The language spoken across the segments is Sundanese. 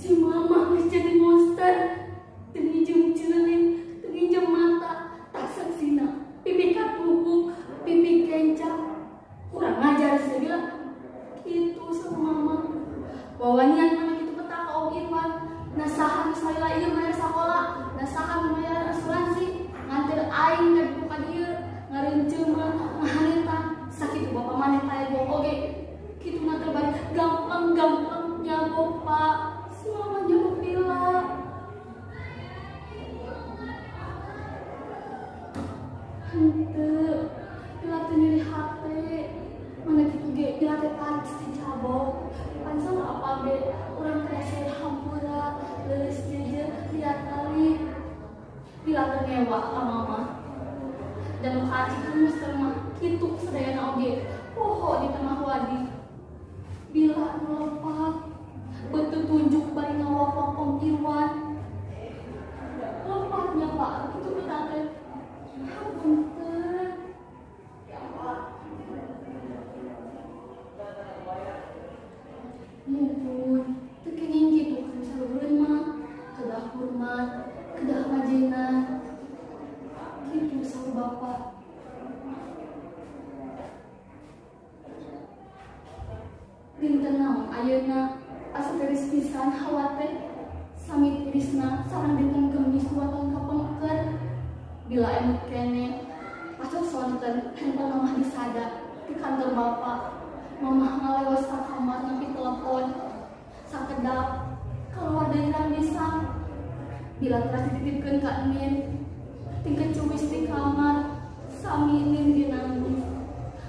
Si mama geus jadi monster. Teu nginjem ceuling, teu nginjem mata, tak saksina. Pipi katuhu, pipi kencang. Kurang ngajar saya bilang. Gitu sama mama. Wawanian mana kitu peta ka Om Irwan. Nah saha nu salila ieu mayar sakola, nah saha nu mayar asuransi, nganter aing ka ditu ka dieu, ngareunceum ngaharita, sakitu bapak maneh teh oge. Kitu na teh bari gampang-gampang nyabok Pak. Si mama nyabok Bila. Henteu, Bila teh nyeri hate. Mana kitu ge Bila teh pantes dicabok. Pan sama apa ge urang teh seueur hampura, leuleus jeujeuh liat kali. Bila teh ngewa ka mama. Dan nu kaacikeun monster mah kitu sadayana oge. Poho di tengah wadi. Bila nu lepat beuteung tunjuk bari ngawak-wak Om Irwan. Lepatnya Pak, kitu kita teh. Hapunten. Muhun, teu kenging kitu kan saluhureun mah, kedah hormat, kedah majenan. Kitu saur bapak. Dinten naon ayeuna asa tiris pisan hawa teh sami tirisna sareng dinten Kemis 2 tahun kapengker. Bila emut keneh pasok sonten handphone mamah disada di kantor bapak. Mamah ngalewas ka kamar nampi telepon. Sakedap keluar dari rambisang. Bila teras dititipkeun ka Nin, tingkat cuwis di kamar sami Nin ge nangis.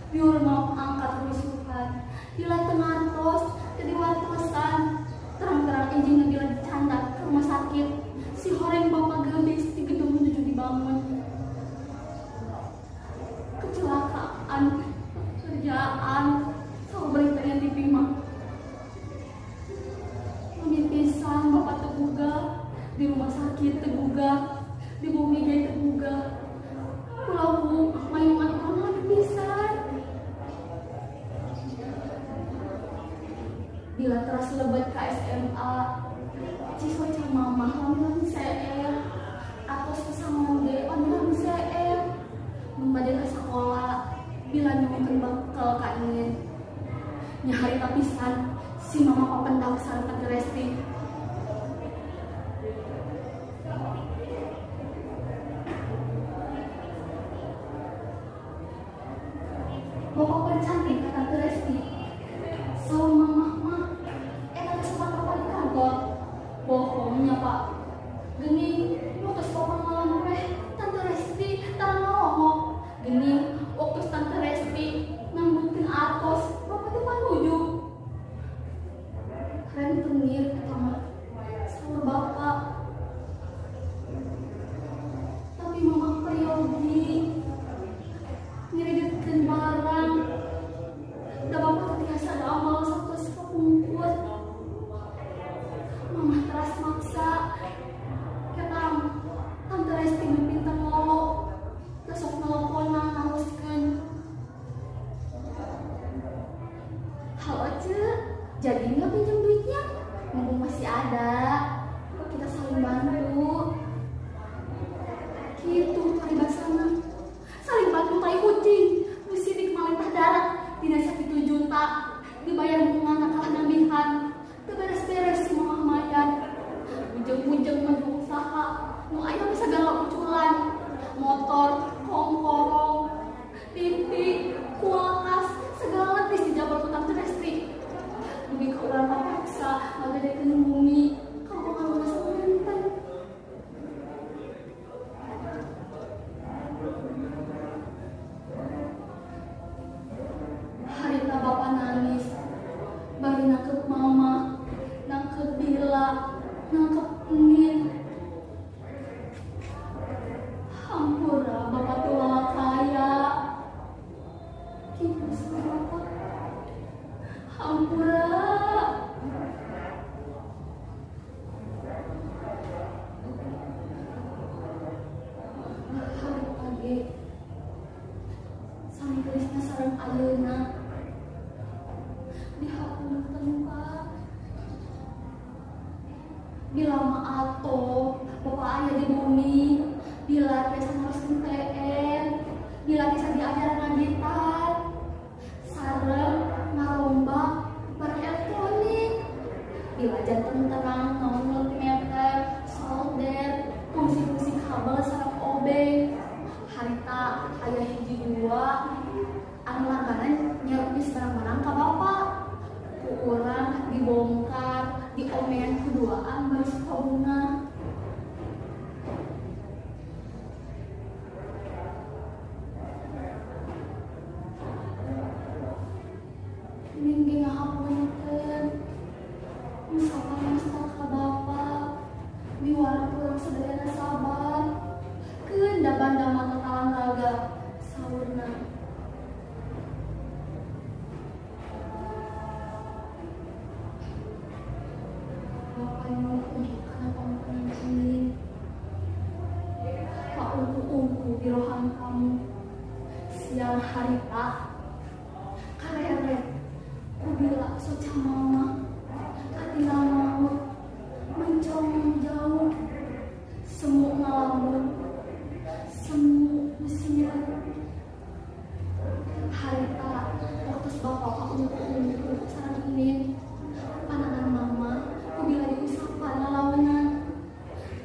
Biur mau angkat rusuhan. Bila teu ngartos, teu diwartosan. Terang-terang enjingna bila dicandak ke rumah sakit. Si horeng bapak geubis di gedung menuju dibangun. Kecelakaan pekerjaan sama beritanya TV mah. Mami pisan bapak tergugah di rumah sakit tergugah di bumi ge tergugah. Pulau mayungan urang lami pisan. Bila teras lebet ka SMA, ciswa mamah lami-lami seel atos pesangon ge lami-lami seel. Mun bade ka sakola, bila nyuhunkeun bekal ka Nin. Nyaharita pisan si mama papendak sareng Tante Resti. Bapak percantik ka Tante Resti. Saur mamah mah eta teh sempat bapak di kantor. Bohongnya Pak. Geuning waktu bapak ngalampreh Tante Resti tara ngomong. Geuning waktu Tante Resti nambungkeun atos bapak teh panuju. Rentenir eta mah saur bapak. Tapi mamah peryogi ngiriditkeun barang. Da bapak teh tiasa damel satos kapungkur. Mamah teras maksa. Ketang Tante Resti mah pinter ngolok. Da sok nelponan naroskeun. Halo Ce, jadi nggak pinjam duitnya? Mumpung masih ada, kita saling bantu. Gitu paribasana. Saling bantu tai kucing. Nu sidik malentah darat dina sakitu juta dibayar bunga kalah nambihan. Teu beres-beres si mamah mayar. Ujung-ujung mah usaha. Nu aya mah sagala uculan. Motor, kongkorong, TV, kulkas, segala geus dijabal ku Tante Resti. Dugi ka urang kapaksa ngagedekeun bumi, kampung aluna saperenten. Harita bapak nangis, bari nangkep mama, nangkep Bila, nangkep Nin. Hampura bapak tuh kaya. Kitu sama bapak. Hampura. Harita ge sami gelisna sareng ayeuna. Dihapunten Pak. Bila mah atoh bapak aya di bumi, bila tiasa neruskeun TN, bila tiasa diajaran ngagitar, sareng ngarombak barang elektronik, bila janten terang naon multimeter, solder, fungsi-fungsi kabel sareng obeng. Harita aya hiji dua anu langganan nyervis barang-barang ka bapak. Ku urang dibongkar, diomean kuduaan bari sukabunga. Ning ge ngahapunten. Misalkan monster ka bapak, miwarang urang sadayana sabar. Keun da banda mata talang raga saurna. Bapak nyuhun kana pampunan kuring. Paungku-ungku birohan kamu. Siang harita kareret kubila soca mama katinggal maut mencong jauh semu ngalamun semu mesir. Harita waktu bapak paungku-ungku sareng inin panangan mama kubila diusapan lalawanan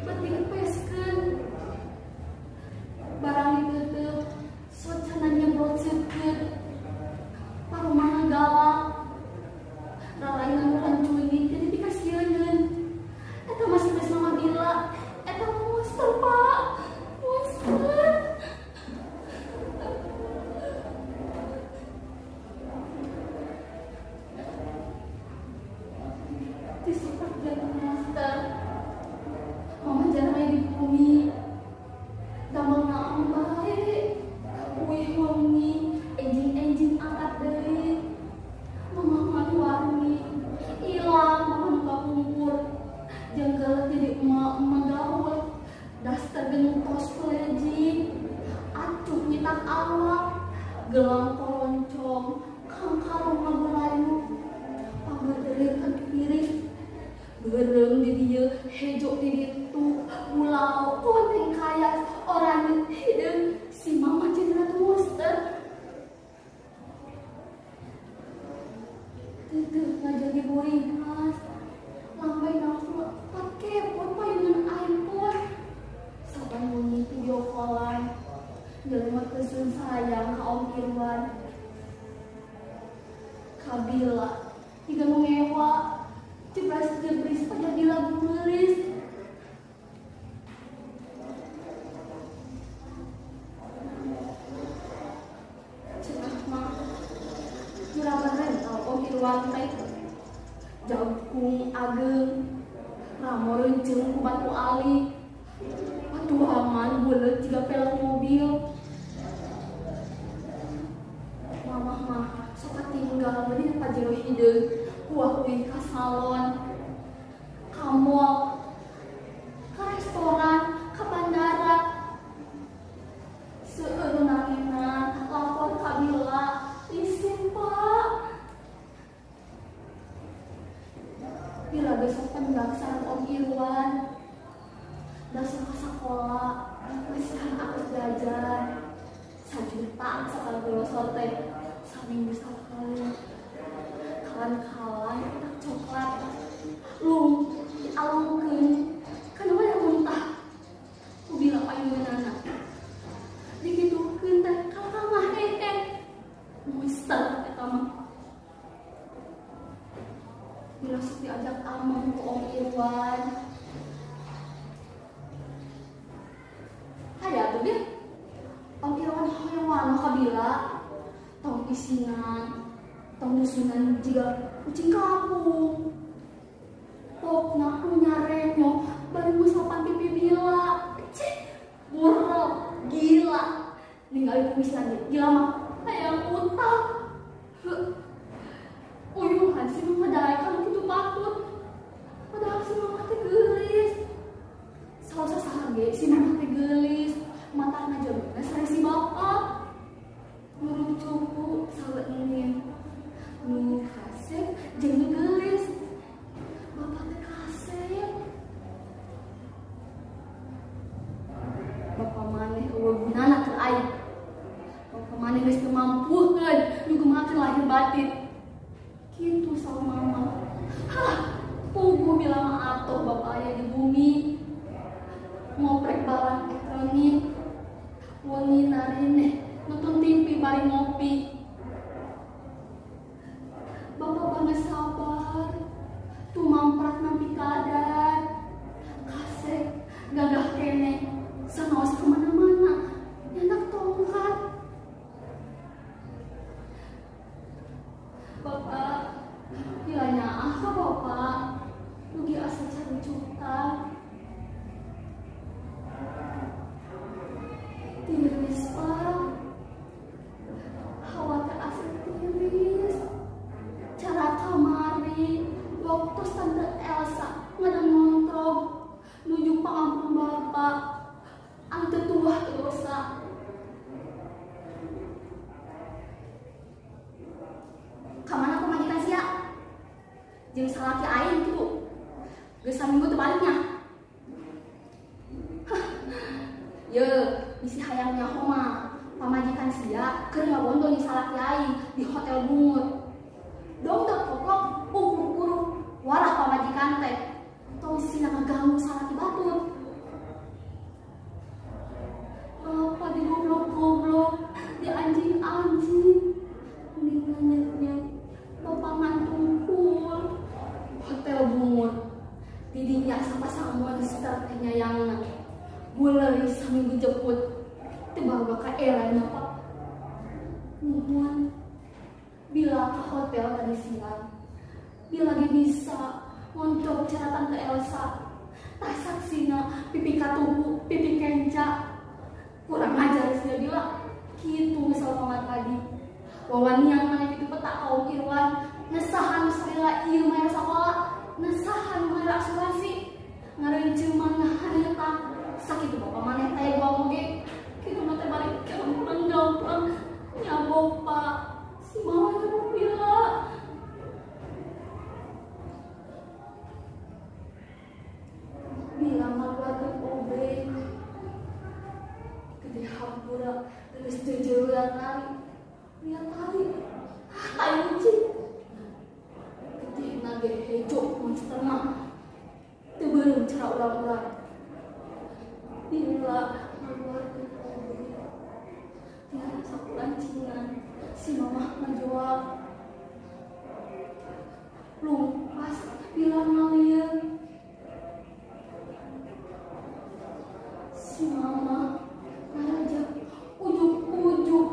bet dikepeskeun barang ditutup socana nyebrot seukeut parumana galak rarainan rancuini jadi dikasieuneun. Eta masih geus mama bila eta monster pak, monster. Disifat jantung monster mama jarang aya di bumi damel naon bae uih wengi enjing-enjing angkat deui mama warni ilang mama nu kapungkur jengkel jadi emak-emak gaul daster gentos peleji acuh nyitak awak gelang koroncong kangkalung ngagulayu panggedelir kan piring beureum di dieu hejo di ditu pulau koneng kaya oranye hideung si mama jadi ratu monster. Teteh ngajagi boringas lambai nafsu pake payungan iPhone saban wengi video callan jelema kesun sayang ka Om Irwan kabila tiga nu ngewa jebras jebris pada bila geulis. Cenah mah juragan rental Om Irwan teh jagung ageng ramo renceng ku batu ali patuangan buleut jiga pelek mobil. Mamah mah sok katinggal we dina pajero hideung kuah uih ka salon, ka mall, ka restoran, ka bandara. Seueur nu nanginan lapor ka Bila, isin pak. Bila geus sok pendak sareng Om Irwan, dasar ka sakola, masihan aku jajan sajuta sakali grosor teh saminggu sakali. Kalan-kalan kotak coklat lung dialungkeun kana we muntah ku Bila payungeunana dikitukeun teh kalakah ngaheheh monster eta mah. Bila sok diajak ameng ku Om Irwan haya atuh deh Om Irwan hoyong wano ka Bila tong isinan tong nusunan jiga kucing kampung pokna nu nyarenyo bari ngusapan pipi Bila cih buruk gila ningali kumis lagi gila mah hayang utah. Uyuhan si mama daekan kitu patut padahal si mama teh geulis salah saha ge si mama teh geulis matana jomna sare si bapak nurut cupu sawe nin nu kasep jeung nu geulis bapak teh kasep Kitu sama mama. Hah, puguh bila mah atuh bapak aya di bumi. Ngoprek barang elektronik. Wengi narine nonton TV bari ngopi. Bapak banget sabar. Tumamprak nampi kadar. Kasek gagah kene sanaos kemana-mana. Nyanak tongkat. Bapak bilanya ah ka bapak dugi asa carucutan. Tiris pak, hawa teh asa tiris. Cara kamari waktu Tante Elsa ngadang ngontrog nuju pangampun bapak anu teu tuah teu dosa. Kamana pamajikan sia? Jeung salaki aing kitu. Geus saminggu teu baliknya. Hah. Ye, bisi hayang nyaho mah pamajikan sia keur ngabondo jeung salaki aing di hotel Bungur. Dongdot koplok ukur-ukur warah pamajikan teh. Tong sina ngaganggu salaki batur. Apa di goblok-goblok, di anjing-anjing. Mending bapak ngantungkul hotel Bungur. Didinya sapasang monster teh nyayangna. Guleuri saminggu jeput. Teu bawa ka era nya pak. Nuhun. Bila ke hotel tadi siang. Bila ge bisa ngontrol cara Tante Elsa. Tah saksina pipi katuhu, pipi kenca. Kurang ajar sia bila. Kitu misal mama tadi. Wawanian maneh kitu peta kaum Irwan. Nesahan salila ieu mah sakola, nesahan mah asuransi. Ngareunceum ngahaneutang. Sakitu bapak maneh teh gua oge. Kitu mah teh balik gampang-gampang nyabok pak. Si mama nyabok bila. Bila mah keluarga obeng. Gede hampura geus jeujeureuan tali. Lihat tali. Ah, tai ucing. Getihna ge hejo monster mah. Teu beureum cara urang-urang. Bila ngaluarkeun obeng. Tina sakulancingan si mamah ngajual. Lumpas bila ngalieun. Si mama ngarajak ujuk-ujuk.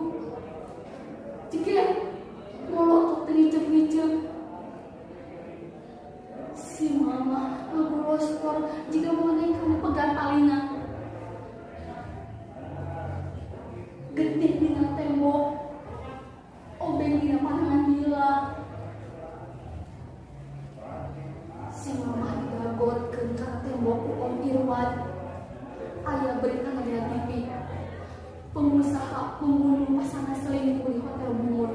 Jikir molotot teu ngicep-ngicep. Si mama ngagulospor jiga boneka nu pegat talina. Getih dina tembok, obeng dina panangan bila. Si mama digagotkeun kana tembok ku Om Irwan. Aya berita dina TV. Pengusaha membunuh pasangan selingkuh di hotel Bungur.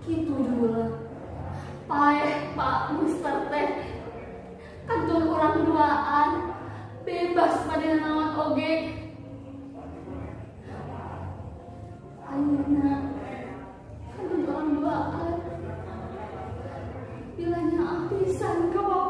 Kitu judulna. Paeh Pak Mister teh. Kantun urang duaan bebas pada naon oge. Ayeuna kantun urang duaan. Bilanya pisan ka bapak.